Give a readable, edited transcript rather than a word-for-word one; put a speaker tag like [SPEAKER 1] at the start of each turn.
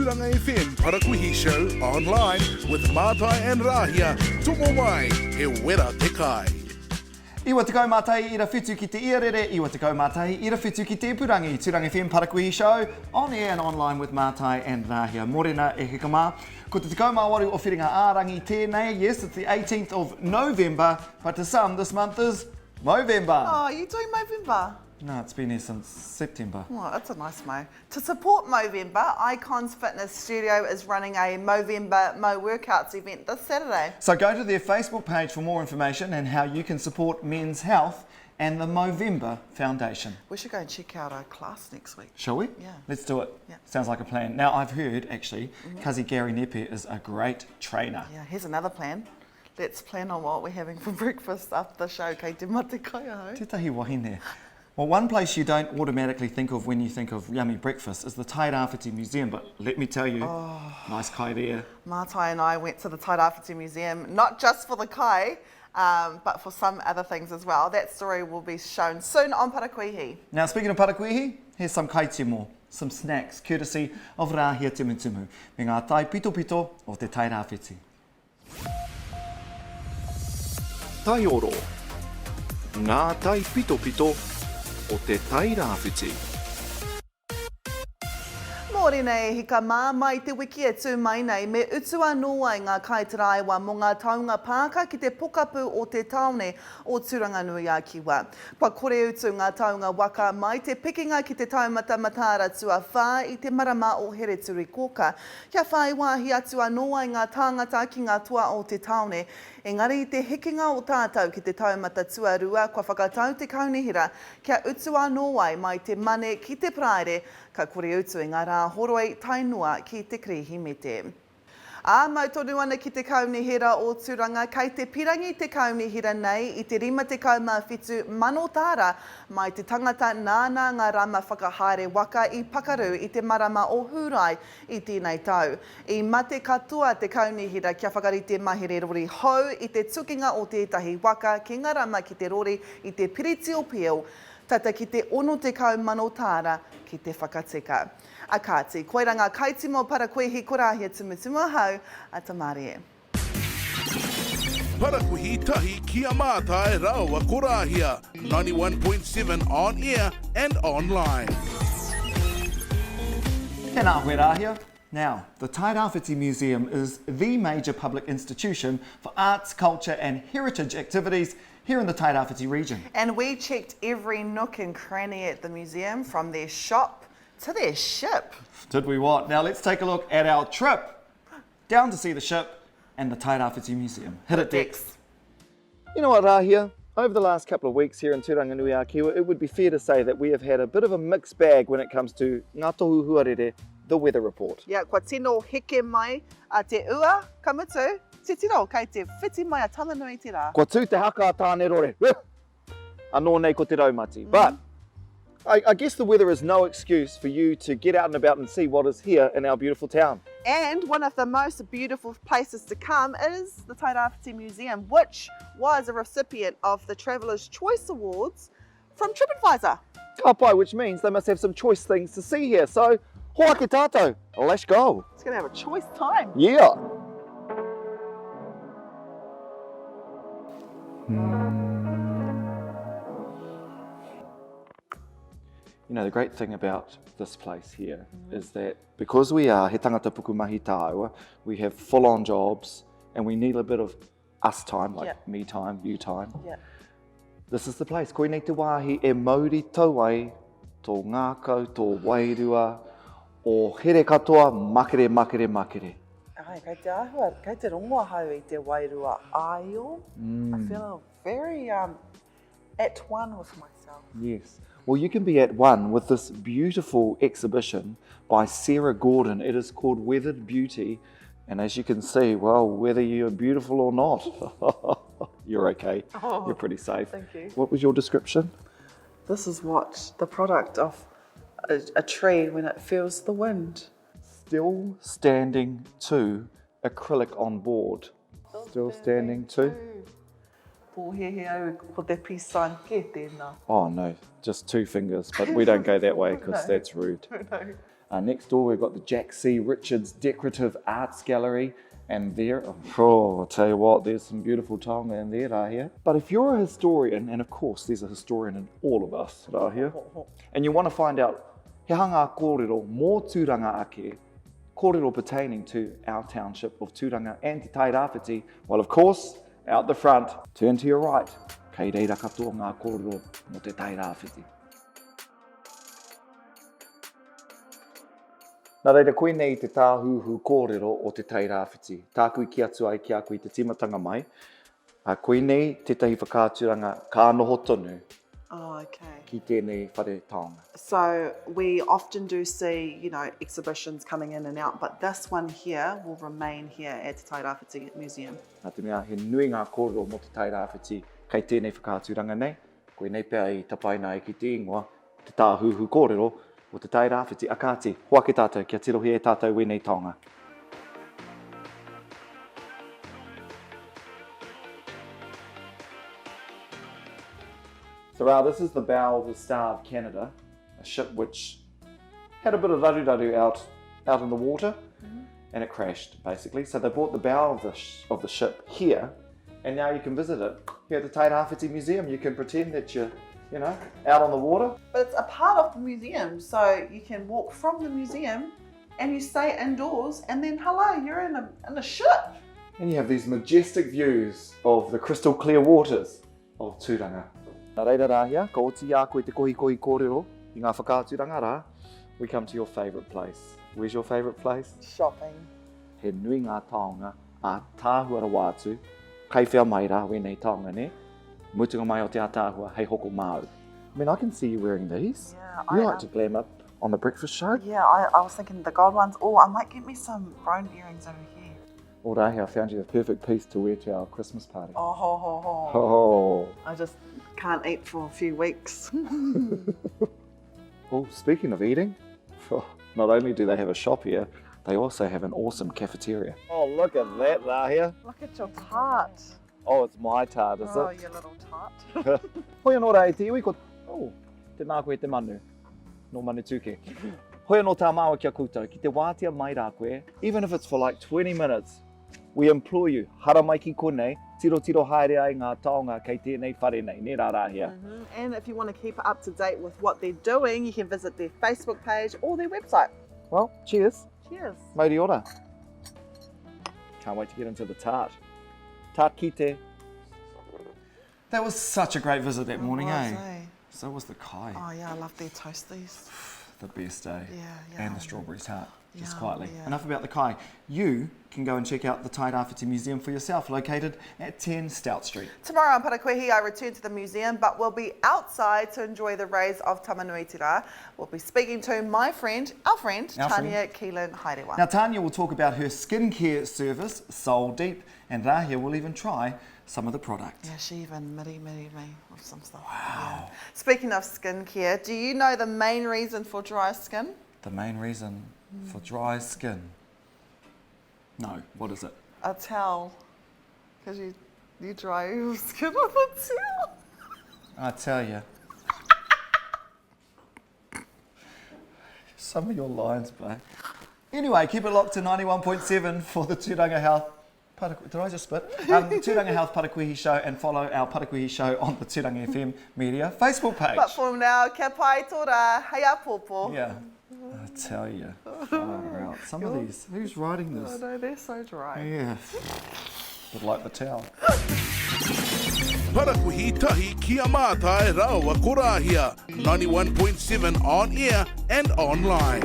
[SPEAKER 1] Tūranga FM Parakuihi Show online with Mātai and Rāhia, tomo mai, he wera te kai.
[SPEAKER 2] 91 ira 7 ki te iarere, 91 ira 7 ki te ipurangi. Tūranga FM Parakuihi Show, on air and online with Mātai and Rāhia. Morena e hika mā. Ko te 18 o Whiringa ā-rangi tēnei. Yes, it's the 18th of November, but to some this month is Movember.
[SPEAKER 3] Oh, are you doing Movember?
[SPEAKER 2] No, it's been here since September.
[SPEAKER 3] Well, that's a nice mo. To support Movember, Icons Fitness Studio is running a Movember Mo Workouts event this Saturday.
[SPEAKER 2] So go to their Facebook page for more information and how you can support men's health and the Movember Foundation.
[SPEAKER 3] We should go and check out our class next week.
[SPEAKER 2] Shall we?
[SPEAKER 3] Yeah.
[SPEAKER 2] Let's do it.
[SPEAKER 3] Yeah.
[SPEAKER 2] Sounds like a plan. Now, I've heard, actually, mm -hmm. Kazi Gary Nepe is a great trainer.
[SPEAKER 3] Yeah, here's another plan. Let's plan on what we're having for breakfast after the show. Kei te mate kai ahau.
[SPEAKER 2] Tētahi wahine. Well, one place you don't automatically think of when you think of yummy breakfast is the Tairāwhiti Museum, but let me tell you, oh, nice kai there.
[SPEAKER 3] Mātai and I went to the Tairāwhiti Museum, not just for the kai, um, but for some other things as well. That story will be shown soon on Parakuihi.
[SPEAKER 2] Now, speaking of Parakuihi, here's some kai timo, some snacks, courtesy of Rāhia Timutimu, me ngā tai pitopito o te Tairāwhiti.
[SPEAKER 4] Taioro, Ngā taipitopito o te Tairāwhiti.
[SPEAKER 3] Mōrena e hika mā, mai te wiki e tū mai nei, me utu anō ai ngā kaitaraiwa mō ngā taunga pāka ki te pokapū o te tāone o Tūranganui-a-Kiwa. Kua kore utu ngā taunga waka mai te pikinga ki te taumata mataara tuawhā i te marama o Hereturikōka, Kia whai wāhi atu anō ai ngā tāngata ki ngā toa o te tāone, engari i te hekenga o tātou ki te taumata tuarua kua whakatau te kaunihera kia utu anō ai mai te Mane ki te Paraire, ka kore utu i ngā rā horoi tae noa ki te Kirihimete. Ā, mau tonu ana ki te kaunihera o Turanga, kei te pirangi te kaunihera nei i te 57 mano tāra mai te tangata nāna ngā rama whakahaere waka i pakaru i te marama o Hūrae I tēnei tau, i mate katoa te kaunihera kia whakarite mahere rori hou i te tukinga o tētahi waka ki ngā rama ki te rori i te Piriti o Peel, tata ki te 60,000 tāra ki te whakatika. A kāti, koira ngā kaitimo parakuihi ko Rāhia Tumutumu ahau, a Tamarie.
[SPEAKER 1] Parakuihi tahi ki a Mātai rāua ko Rāhia, 91.7 on air and online.
[SPEAKER 2] Tēnā koe Rāhia. Now, the Tairāwhiti Museum is the major public institution for arts, culture and heritage activities here in the Tairāwhiti region.
[SPEAKER 3] And we checked every nook and cranny at the museum, from their shop to their ship.
[SPEAKER 2] Did we what? Now let's take a look at our trip down to see the ship and the Tairāwhiti Museum. Hit it, Dex. You know what, Rahia? Over the last couple of weeks here in Tūranganui-a-Kiwa, it would be fair to say that we have had a bit of a mixed bag when it comes to Ngā Tohu Huarere, the weather report.
[SPEAKER 3] Yeah, kua tino heke mai a te ua, ka mutu, titiro, kei te whiti mai a Tamanui te rā.
[SPEAKER 2] Kua tū te haka a Tānerore. Anō nei ko te raumati. But I, I guess the weather is no excuse for you to get out and about and see what is here in our beautiful town.
[SPEAKER 3] And one of the most beautiful places to come is the Tairāwhiti Museum, which was a recipient of the Traveller's Choice Awards from TripAdvisor.
[SPEAKER 2] Ka pai, which means they must have some choice things to see here. So, hoake tātou, let's go.
[SPEAKER 3] It's going to have a choice time.
[SPEAKER 2] Yeah. You know, the great thing about this place here mm. is that because we are he tangata pukumahi tāua, we have full-on jobs and we need a bit of us time, like yeah. me time, you time.
[SPEAKER 3] Yeah.
[SPEAKER 2] This is the place. Koinei te wāhi e mauri tau ai tō ngākau, tō wairua, o here katoa, makere, makere, makere.
[SPEAKER 3] Ai, kei te āhua, kei te rongo ahau i te wairua āio. Mm. I feel very um, at one with myself.
[SPEAKER 2] Yes. Well, you can be at one with this beautiful exhibition by Sarah Gordon. It is called Weathered Beauty. And as you can see, well, whether you're beautiful or not, you're okay. Oh, you're pretty safe.
[SPEAKER 3] Thank you.
[SPEAKER 2] What was your description?
[SPEAKER 3] This is what the product of a, a tree when it feels the wind.
[SPEAKER 2] Still standing to acrylic on board. Still standing to.
[SPEAKER 3] Pōhēhē au ko te peace sign kē tēnā.
[SPEAKER 2] Oh no, just two fingers, but we don't go that way because no. that's rude.
[SPEAKER 3] No.
[SPEAKER 2] Uh, next door, we've got the Jack C. Richards Decorative Arts Gallery. And there, oh, I'll tell you what, there's some beautiful taonga in there, Rahia. But if you're a historian, and of course there's a historian in all of us, Rahia, and you want to find out he hanga kōrero mō Tūranga ake, kōrero pertaining to our township of Tūranga and Te Tairāwhiti, well, of course, out the front, turn to your right, kei reira katoa ngā kōrero mō Te Tairāwhiti. Nā reira, koinei te tāhuhu kōrero o Te Tairāwhiti. Tāku i kī atu ai ki a koe i te tīmatanga mai, ā, koinei tētahi whakaaturanga ka noho tonu
[SPEAKER 3] Oh, okay.
[SPEAKER 2] ki tēnei whare taonga.
[SPEAKER 3] So we often do see, you know, exhibitions coming in and out, but this one here will remain here at Te Tairāwhiti Museum.
[SPEAKER 2] Nā te mea he nui ngā kōrero mō Te Tairāwhiti kei tēnei whakaaturanga nei, koinei pea i tapaina ai ki te ingoa te tāhuhu kōrero o Te Tai Rāwhiti, a kāti, hoake tātou kia tirohia e tātou wēnei taonga. So Ra, this is the bow of the Star of Canada, a ship which had a bit of raruraru out, out in the water, mm -hmm. and it crashed basically. So they brought the bow of the, of the ship here, and now you can visit it here at the Tairāwhiti Museum. You can pretend that you're, you know, out on the water.
[SPEAKER 3] But it's a part of the museum, so you can walk from the museum and you stay indoors, and then hello, you're in a, in a ship.
[SPEAKER 2] And you have these majestic views of the crystal clear waters of Tūranga. Nā reira Rāhia, ka oti i a koe te kohikohi kōrero i ngā whakaaturanga rā, we come to your favourite place. Where's your favourite place?
[SPEAKER 3] Shopping.
[SPEAKER 2] He nui ngā taonga ātaahua rawa atu, kai whea mai rā wēnei taonga, nē? Mutunga mai o te ātaahua hei hoko māu. I mean, I can see you wearing these.
[SPEAKER 3] Yeah,
[SPEAKER 2] You
[SPEAKER 3] I,
[SPEAKER 2] like to glam up on the breakfast show.
[SPEAKER 3] Yeah, I, I was thinking the gold ones. Oh, I might get me some brown earrings over here.
[SPEAKER 2] Well, Rahi, I found you the perfect piece to wear to our Christmas party.
[SPEAKER 3] Oh, ho, ho, ho.
[SPEAKER 2] Oh.
[SPEAKER 3] I just can't eat for a few weeks.
[SPEAKER 2] oh, speaking of eating, not only do they have a shop here, they also have an awesome cafeteria. Oh, look at that, Rahia.
[SPEAKER 3] Look at your tart.
[SPEAKER 2] Oh, it's my tart, is
[SPEAKER 3] oh,
[SPEAKER 2] it?
[SPEAKER 3] Oh, your little tart.
[SPEAKER 2] Hoi anō rā e te iwi, ko... Oh, tēnā koe te manu. Nō Manutuke. Hoi anō tā māua ki a koutou, ki te wātea mai rā koe, even if it's for like 20 minutes, we implore you, haramai ki konei, tirotiro haere ai ngā taonga kei tēnei whare nei, nē rā Rāhia?
[SPEAKER 3] Mm -hmm. And if you want to keep up to date with what they're doing, you can visit their Facebook page or their website.
[SPEAKER 2] Well, cheers.
[SPEAKER 3] Cheers.
[SPEAKER 2] Mauri ora. Can't wait to get into the tart. Tart kite. That was such a great visit that morning,
[SPEAKER 3] was,
[SPEAKER 2] eh?
[SPEAKER 3] eh?
[SPEAKER 2] So was the kai.
[SPEAKER 3] Oh yeah, I love their toasties.
[SPEAKER 2] The best, eh?
[SPEAKER 3] Yeah, yeah.
[SPEAKER 2] And the strawberry tart, just
[SPEAKER 3] Yum,
[SPEAKER 2] quietly.
[SPEAKER 3] yeah.
[SPEAKER 2] Enough about the kai. You can go and check out the Tairāwhiti Museum for yourself, located at 10 Stout Street.
[SPEAKER 3] Tomorrow on Parakuihi, I return to the museum, but we'll be outside to enjoy the rays of Tamanuiterā. We'll be speaking to my friend, our friend,
[SPEAKER 2] Our
[SPEAKER 3] Tanya Keelan Haerewa.
[SPEAKER 2] Now, Tanya will talk about her skincare service, Soul Deep, and Rahia will even try some of the product.
[SPEAKER 3] Yeah, she even miri miri me with some stuff. Wow. Yeah. Speaking of skincare, do you know the main reason for dry skin?
[SPEAKER 2] The main reason for dry skin? No, what is it?
[SPEAKER 3] A towel. Because you, you dry your skin with a towel.
[SPEAKER 2] I tell you. Some of your lines, babe. Anyway, keep it locked to 91.7 for the Tūranga Health. Did I just spit? Um, Tūranga Health Parakuihi Show and follow our Parakuihi Show on the Tūranga FM Media Facebook page.
[SPEAKER 3] But for now, kia pai tō rā, hei āpōpō.
[SPEAKER 2] Yeah. I tell you, far out. Some of these, who's writing this?
[SPEAKER 3] I know, they're so dry.
[SPEAKER 2] Yeah. Would like the towel.
[SPEAKER 1] Parakuihi tahi ki a Mātai rāua ko Rāhia, 91.7 on air and online.